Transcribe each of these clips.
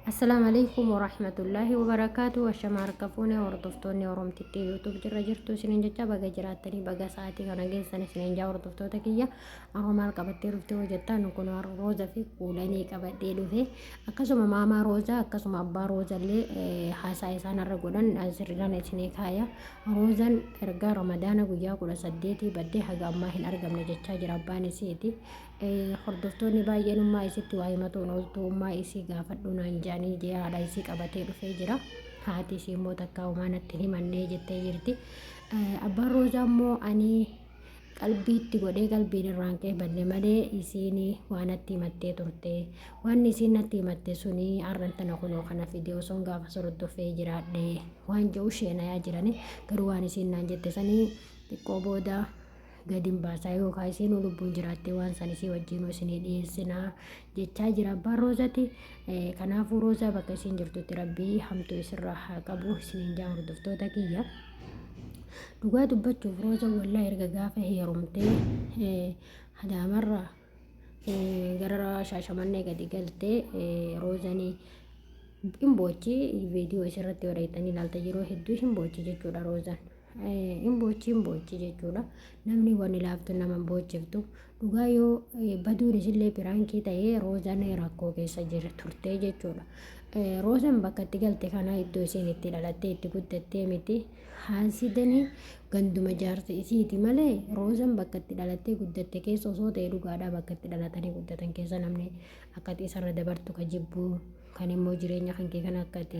Assalaamu alaikum warahmatullaahi wabarakaatu. Ashama harka fuune hordoftoonni Oromtittii YouTube jirra jirtu isiniin jecha baga jiraattanii baga sa'aatii kana geessan isiniin jaa hordoftoota kiyya. Har'a maal qabattee dhufte hoo jettaan kun Rooza fi Kuulanii qabadhee dhufe. Akkasuma maamaa Roozaa akkasuma abbaa Roozallee haasaa isaan har'a godhan sirriidhaan isinii kaaya. Roozan ergaa Ramadaana guyyaa 18 baddee haga ammaa hin argamne jechaa jira abbaan isiiti. Hordoftoonni baay'een ummaa isitti waa himatuun ooltu ummaa isii gaafadhu naan jedhanii jee haadha isii qabatee dhufee jira. Haati isii immoo takkaa homaa natti hin himannee jettee jirti. Abbaan Roozaa immoo ani qalbiitti godhee qalbiin irraan qeeballe malee isiin waa natti himattee turte. Wanni isiin natti himatte suni har'an tana kunoo kana fide osoon gaafa hordofee jiraadhe waan jedhu sheenayaa jirani garuu waan isiin naan jette sanii xiqqoo booda gadin baasaa yookaan isiinuu lubbuun jiraattee waan san isii wajjiinuu isinii dhiyeessinaa jechaa jira abbaan Roozati. Kanaafuu Roozaa bakka isiin jirtutti rabbii hamtuu isirraa haa qabu isiniin jaa hordoftoota kiyya. Dhugaa dubbachuuf Roozaan wallaa erga gaafa heerumtee Adaamarraa gara Shaashamannee gadi galtee Roozanii hin boochi viidiyoo isirratti yoo dhaqxanii ilaalta yeroo hedduu hin boochi jechuudha Roozaan. Hin boochi hin boochi jechuudha. Namni wanni laaftu nama hin boochiftu. Dhugaa yoo baduun isillee piraankii ta'ee Roozaan rakkoo keessa jira turtee jechuudha. Roozaan bakka itti galte kana iddoo isiin itti dhalattee itti guddattee miti. Haasidanii ganduma jaarsa isiiti malee Roozaan bakka itti dhalattee guddatte keessa osoo ta'e dhugaadhaa bakka itti dhalatanii guddatan keessa namni akka isarra dabartu ka jibbuu kan immoo jireenya kan kee kan akka ati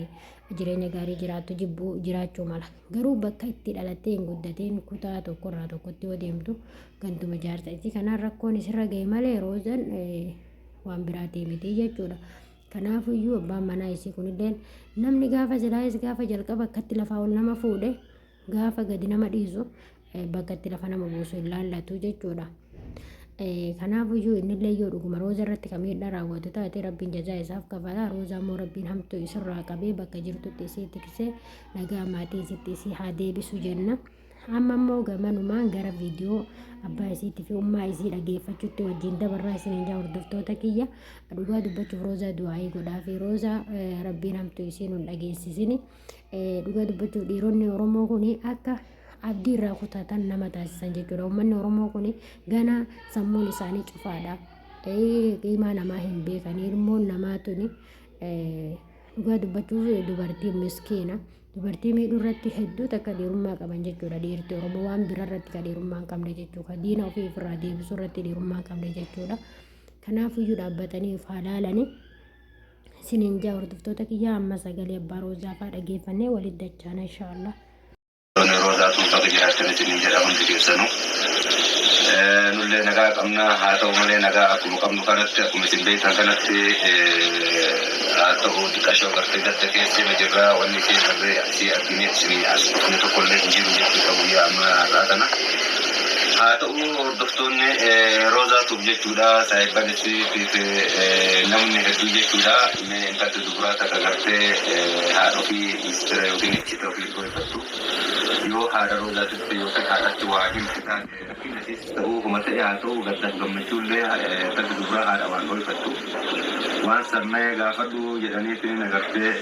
jireenya gaarii jiraattu jibbuu jiraachuu mala. Garuu bakka itti dhalattee hin guddateen kutaa tokkorraa tokkotti yoo deemtu ganduma jaarsa isii kanaan rakkoon isirra ga'e malee Roozan waan biraatii miti jechuudha. Kanaafuyyuu abbaan manaa isii kunilleen namni gaafa silaayis gaafa jalqaba akkatti lafaa ol nama fuudhe gaafa gadi nama dhiisu bakka itti lafa nama buusu hin laallatu jechuudha. Kanaafuyyuu innillee yoo dhuguma Rooza irratti kan miidhaa raawwatu taate rabbiin jazaa isaaf kafala. Roozaa immoo rabbiin hamtuu isirraa qabee bakka jirtutti isii tiksee nagaa maatii isitti isii haa deebisu jenna. Amma immoo gamanumaan gara viidiyoo abbaa isiitii fi ummaa isii dhageeffachuutti wajjin dabarraa isiniin jaa hordoftoota kiyya. Dhugaa dubbachuuf Roozaa du'aayii godhaa fi Roozaa rabbiin hamtuu isii nun dhageessisini. Dhugaa dubbachuuf dhiironni Oromoo kun akka abdii irraa kutatan nama taasisan jechuudha. Uummanni Oromoo kun gana sammuun isaanii cufaadha. Qiimaa namaa hin beekan. Ilmoon namaa tuni dhugaa dubbachuuf dubartii miskiina. Dubartii miidhuu irratti hedduu takka dhiirummaa qaban jechuudha. Dhiirti Oromoo waan bira irratti ka dhiirummaa hin qabne jechuudha. Diina ofii ofirraa deebisuu irratti dhiirummaa hin qabne jechuudha. Kanaafuyyuu dhaabbatanii of haa laalanii. Isiniin jaa hordoftoota kiyyaa amma sagalee abbaa Roozaa fa'aa dhageeffannee walitti dachaana inshaallah. Hordoftoonni Roozaa tun baga jiraattan isiniin jedha hundi keessanuu. Nullee nagaa qabna haa ta'u malee nagaa akkuma qabnu kanatti akkuma isin beektan kanatti haa ta'u xiqqashoo gartee gadda keessa irra jirra wanni ishee garree isii arginee isinii as dhufne tokkollee hin jiru jechuudha guyyaa amma har'aa kana. Haa ta'u hordoftoonni Roozaa Tube jechuudha saahibban isii fi namni hedduu jechuudha mee intalti dubraa takka gartee haadha ofii mistira yookiin iccita ofii dhoyfattu yoo haadha Roozaatitti yookiin haadhatti waa himte taate rakkina isiis ta'uu homa ta'e haa ta'u gaddaaf gammachuullee intalti dubraa haadha waan dhoyfattu waan san mee gaafadhu jedhaniitiin agartee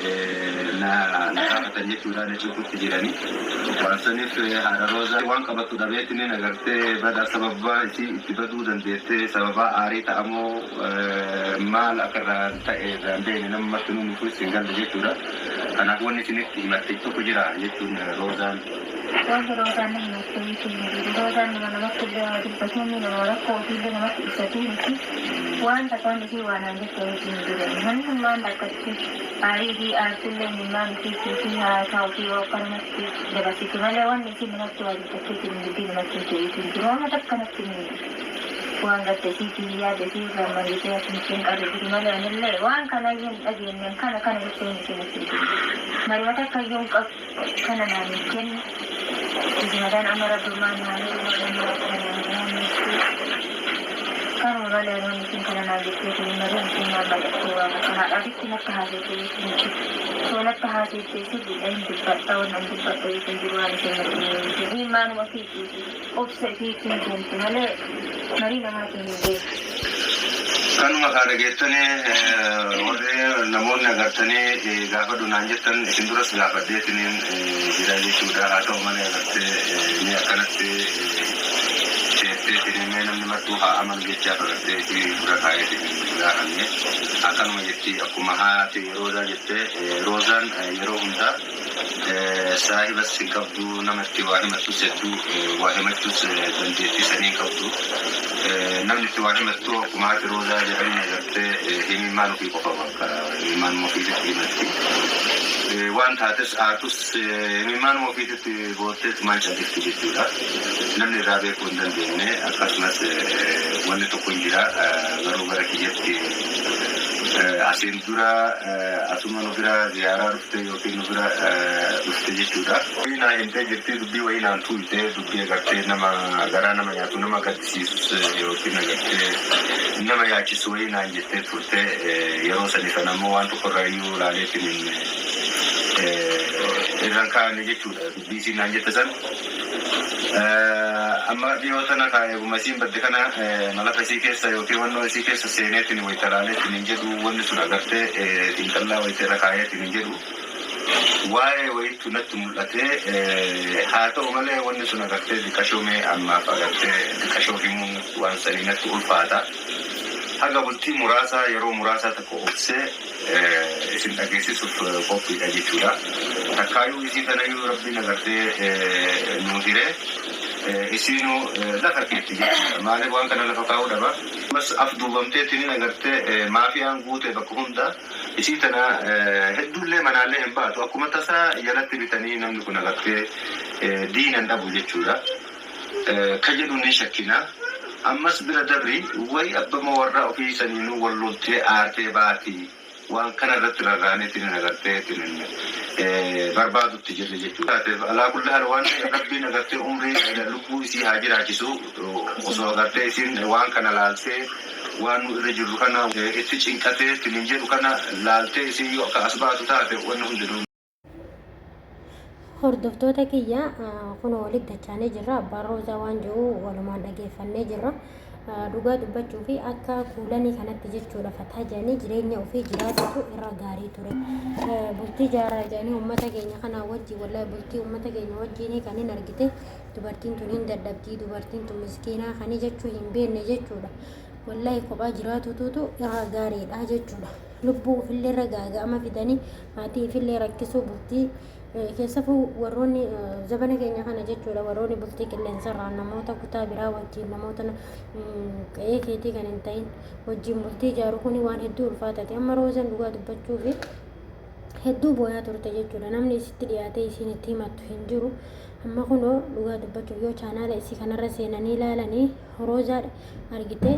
na gaafatan jechuudha na cinqutti jirani waan saniif haadha Roozaa waan qabattu dhabeetiniin agartee bada sababa isii itti baduu dandeette sababaa aarii ta'amoo maal akka irraa ta'e irraa hin beekne nama martinuu nuufis hin galle jechuudha. Kanaaf wanni isinitti himatte tokko jira jechuun Roozaan. Wanti Roozaan na himatte wayiitu hin jiru. Roozaan nama namatti illee waa dubbatuu miti, nama rakkoo ofiillee namatti ibsatuu miti. Waan takka wanni isiin waa naan jette wayiitu hin jiru. Wantummaan akkatti aarii fi aartullee imimmaan isiitii fi haasaa ofii yoo akkanumatti dabarsiti malee wanni isiin namatti waa dubbatteetiin dubbii namatti himte wayiitu hin jiru. Wama takka natti hin himne. Waan gadda isiitii yaada isii irraa mariitee akkamitti hin qabe jiru malee anillee waan kana iyyuu hin dhageenye kana kana jettee hin isin natti hin marima takka iyyuu hin qabu kana naan hin kenne isimataan amma rabbummaan naan kanuma malee waan isin kana naan jettee kun mariin isin naan mari'attee waan akka haadhaatitti natti haaseessee isin soo natti haaseessee sirriidha hin dubbadha waan an dubbadha isin jiru waan isin natti hin maanuma fiixiiti. Obsa isiitiin deemti malee marii namaatiin hin deemtu. Kanuma kaa dhageettani warri namoonni. Namoonni agartanii gaafadhu naan jettan isin duras gaafadheetiniin jira jechuudha. Haa ta'u malee agartee mee akkanatti teetteetiniin mee namni martuu haa amanu jechaaf agartee isii dura kaa'eetiniin gaafanne. Akkanuma jetti akkuma haati Roozaa jette Roozaan yeroo hundaa saahibas hin qabdu nama itti waa himattus hedduu waa himachuus dandeettii sanii hin qabdu. Namni itti waa himattu akkuma haati Roozaa jedhanii agartee himimmaan ofii qofa bakka himimmaan ofiititti himatti. Waan taates aartus himimmaan ofiititti bootteetumaan callifti jechuudha. Namni irraa beekuu hin dandeenye akkasumas wanni tokko hin jira garuu gara kiyyatti asiin dura asuma nu bira ziyaaraa dhufte yookiin nu bira dhufte jechuudha. Dubbii naa himtee jirti dubbii wayii naan tuuyte dubbii agartee nama garaa nama nyaatu nama gaddisiisus yookiin agartee nama yaachisu wayii naan jettee turte yeroo sani sana ammoo waan tokko irraa iyyuu laaleetiin irran kaa'anne jechuudha dubbii isiin naan jette san. Amma dhiyoo tana kaa eeguma isiin badde kana malafa isii keessa yookiin wannoo isii keessa seeneetiin wayita laaleetiin hin jedhu wanni sun agartee xiinxallaa wayita irra kaayeetiin hin jedhu waa'ee wayittu natti mul'ate haa ta'u malee wanni sun agartee diqashoo mee ammaaf agartee diqashoo himuun waan sanii natti ulfaata. Haga bultii muraasaa yeroo muraasaa takka obsee isin dhageessisuuf qophiidha jechuudha. Takkaayuu isii tanayyuu rabbiin agartee nuu hiree isiinuu lafa keetti jechuudha. Maaliif waan kana lafa kaa'uu dhaba? Ammas afduubamteetiniin agartee maafiyaan guute bakka hunda isii tana hedduullee manaallee hin baatu. Akkuma tasaa jalatti bitanii namni kun agartee diina hin dhabu jechuudha. Ka jedhu ni shakkina. Ammas bira dabri way abbama warraa ofii saniinuu wal loltee aartee baati. Waan kana irratti rarraaneetiniin agarteetiniin barbaadutti jirra jechuudha. Taateef alaa kulli haal waan rabbiin agartee umrii lubbuu isii haa jiraachisu osoo agartee isiin waan kana laaltee waan nu irra jirru kana itti cinqatee tiniin jedhu kana laaltee isiin yoo akka as baatu taate wanni hundinuu. Hordoftoota kiyya kunoo walitti dachaanee jirra. Abbaan Roozaa waan jiru walumaan dhageeffannee jirra. Dhugaa dubbachuu fi akka kuulanii kanatti jechuudha fataa jedhanii jireenya ofii jiraatutu irra gaarii ture. Bultii jaaraa jedhanii uummata keenya kanaa wajjin wallahi bultii uummata keenya wajjin kan hin argite dubartiin tun hin dadhabdii dubartiin tun miskiinaa kan jechuu hin beekne jechuudha. Wallahi kophaa jiraatututu irra gaariidha jechuudha. Lubbuu ofillee irra gaaga'ama fidanii maatii ifillee rakkisuu bultii keessafuu warroonni zabana keenya kana jechuudha warroonni bultii qilleensarraa namoota kutaa biraa wajjin namoota qe'ee keetii kan hin ta'in wajjin bultii ijaaru kuni waan hedduu ulfaataati. Amma Roozan dhugaa dubbachuu fi hedduu booyaa turte jechuudha. Namni isitti dhiyaatee isiin itti himattu hin jiru. Amma kunoo dhugaa dubbachuuf yoo chaanaala isii kanarra seenanii ilaalanii Roozaa argite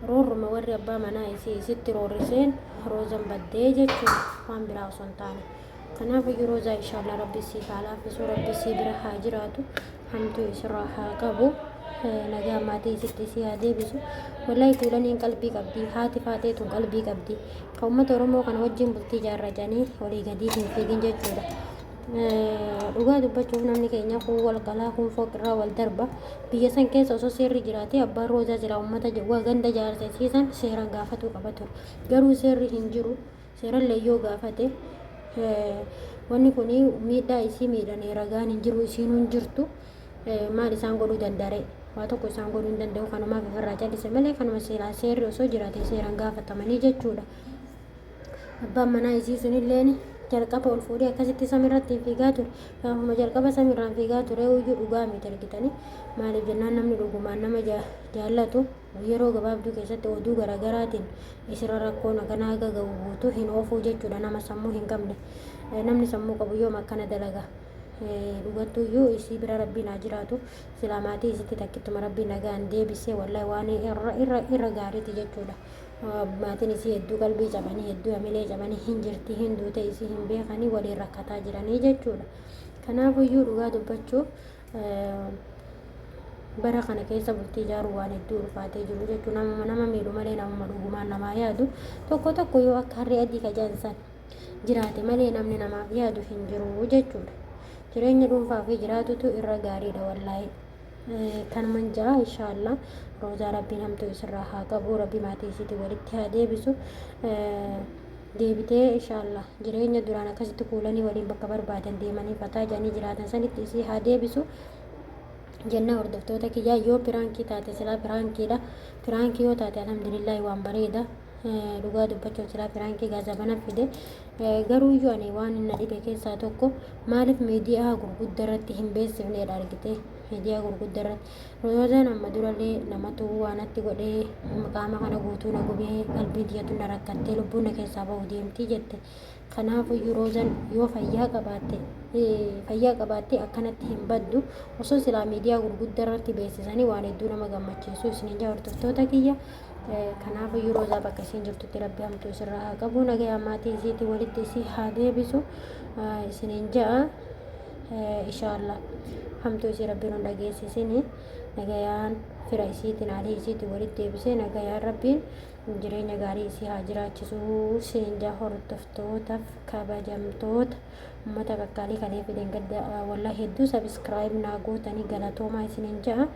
roorruma warri abbaa manaa isii isitti roorriseen Roozan baddee jechuudha waan biraa osoo hin taane. Kanaaf iyyuu Roozaa inshaallah rabbi siif haa laaffisu rabbi sii bira haa jiraatu hamtuu isirraa haa qabu nagaa maatii isitti isii haa deebisu. Wallahi kuulaniin qalbii qabdi haati faatee tun qalbii qabdi. Ka uummata Oromoo kana wajjin bultii ijaarra jedhanii olii gadii hin fiigin jechuudha. Dhugaa dubbachuuf namni keenya kun wal qalaa kun fooqirraa wal darba. Biyya san keessa osoo seerri jiraatee abbaan Roozaa silaa uummata ganda jaarsa isiisan seeraan gaafatuu qaba ture. Garuu seerri hin jiru. Seerallee yoo gaafate wanni kun miidhaa isii miidhanii ragaan hin jiru isiinuu hin jirtu. Maal isaan godhuu danda'are? Waa tokko isaan godhuu hin danda'u kanumaaf ofirraa callise malee kanuma seeraa seerri osoo jiraate seeraan gaafatamanii jechuudha. Abbaan manaa isii sunilleen jalqaba ol fuudhee akkasitti samiirratti hin fiigaa ture. Gaafuma jalqaba samiirraan fiigaa ture iyyuu dhugaa miti argitanii. Maaliif jennaan namni dhugumaan nama jaallatu yeroo gabaabduu keessatti oduu garaagaraatiin isirra rakkoon akkanaa haga ga'u guutuu hin oofuu jechuudha nama sammuu hin qabne. Namni sammuu qabu yoom akkana dalaga. Dhugattuyyuu isii bira rabbiin haa jiraatu. Silaa maatii isitti takkittuma rabbiin nagaan deebisee wallahi waan irra irra irra gaariiti jechuudha. Maatiin isii hedduu qalbii cabanii hedduu hamilee cabanii hin jirti hin duute isii hin beekanii waliin rakkataa jiranii jechuudha. Kanaafuyyuu dhugaa dubbachuuf bara kana keessa bultii ijaaruu waan hedduu ulfaatee jiru jechuudha. Namuma nama miidhu malee namuma dhugumaan namaa yaadu tokko tokko yoo akka harree adii kajaansan jiraate malee namni namaaf yaadu hin jiru jechuudha. Jireenya dhuunfaa fi jiraatutu irra gaariidha wallaahi. Kanuman ja'a inshaallah Roozaa rabbiin hamtuu isirraa haa qabu rabbi maatii isiitiin walitti haa deebisu. Deebitee inshaallah jireenya duraan akkasitti kuulanii waliin bakka barbaadan deemanii fataa jedhanii jiraatan sanitti isii haa deebisu jenna. Hordoftoota kiyyaa, yoo piraankii taate, silaa piraankiidha. Piraankii yoo taate, alhamdulillaahi, waan bareeda. Dhugaa dubbachuuf silaa piraankii gaazabana fide. Garuu iyyuu ani waan na dhibe keessaa tokko, maaliif miidiyaa gurguddaa irratti hin beeksifneedha? Argite, miidiyaa gurguddaa irratti Roozaan amma durallee namatu waan natti godhee, qaama kana guutuu na gubee, qalbiin tiyyatu na rakkattee, lubbuun na keessaa bahu deemtii jette. Kanaafuyyuu Roozaan yoo fayyaa qabaatte, fayyaa qabaatte akkanatti hin baddu. Osoo silaa miidiyaa gurguddaa irratti beeksisanii waan hedduu nama gammachiisu isiniin jaa, hordoftoota kiyya. Kanaafuyyuu Roozaa bakka isiin jirtutti Rabbi hamtuu isirraa haa qabu, nagayaa maatii isiitii walitti isii haa deebisu isiniin ja'a. Inshaallah hamtuu isii Rabbiin hin dhageessisini, nagayaan fira isiitiin, aalii isiitiin walitti deebisee, nagayaan Rabbiin jireenya gaarii isii haa jiraachisu isiniin ja'a. Hordoftootaaf kabajamtoota ummata qaqqaalii, kalee fideen gadda wallahi hedduu subscribe naa gootanii, galatoomaa isiniin ja'a.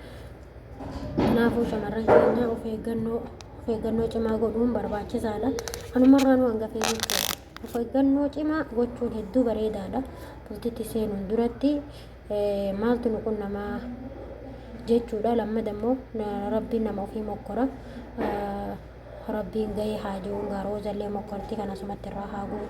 Kanaafuu shamarran keenya of eeggannoo cimaa godhuun barbaachisaadha. Anumarraa nu hangafee jechuudha. Of eeggannoo cimaa gochuun hedduu bareedaadha. Bultitti seenuun duratti maaltu nu qunnamaa jechuudha. Lammada immoo Rabbiin nama ofii mokkora. Rabbiin gahee haa jiruun gaaroo jallee mokkortii kan asumatti irraa haa guutu.